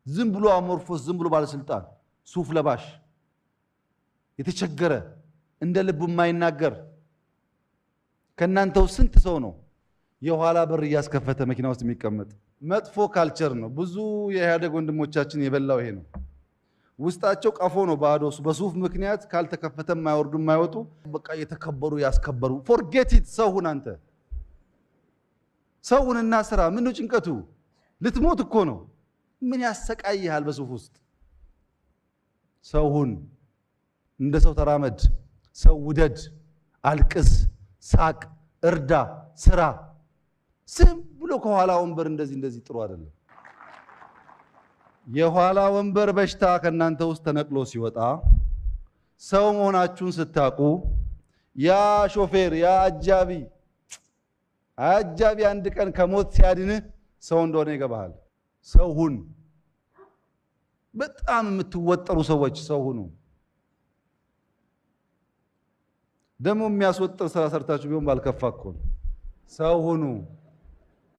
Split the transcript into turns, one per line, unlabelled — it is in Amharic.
ዝም ብሎ amorphous፣ ዝም ብሎ ባለስልጣን፣ ሱፍ ለባሽ፣ የተቸገረ፣ እንደ ልቡ የማይናገር። ከእናንተው ስንት ሰው ነው የኋላ በር እያስከፈተ መኪና ውስጥ የሚቀመጥ? መጥፎ culture ነው። ብዙ የኢህአዴግ ወንድሞቻችን የበላው ይሄ ነው። ውስጣቸው ቀፎ ነው ባዶ። በሱፍ ምክንያት ካልተከፈተ የማይወርዱ፣ የማይወጡ፣ በቃ የተከበሩ ያስከበሩ። Forget it። ሰው ሁን አንተ፣ ሰው ሁንና ስራ። ምነው ጭንቀቱ? ልትሞት እኮ ነው። ምን ያሰቃይሃል በሱፍ ውስጥ? ሰው ሁን፣ እንደ ሰው ተራመድ፣ ሰው ውደድ፣ አልቅስ፣ ሳቅ፣ እርዳ፣ ስራ። ዝም ብሎ ከኋላ ወንበር እንደዚህ እንደዚህ ጥሩ አይደለም። የኋላ ወንበር በሽታ ከእናንተ ውስጥ ተነቅሎ ሲወጣ፣ ሰው መሆናችሁን ስታውቁ፣ ያ ሾፌር፣ ያ አጃቢ፣ አጃቢ አንድ ቀን ከሞት ሲያድንህ ሰው እንደሆነ ይገባሃል። ሰው ሁን። በጣም የምትወጠሩ ሰዎች ሰው ሁኑ። ደግሞ የሚያስወጥር ስራ ሰርታችሁ ቢሆን ባልከፋ እኮ ነው። ሰው ሁኑ።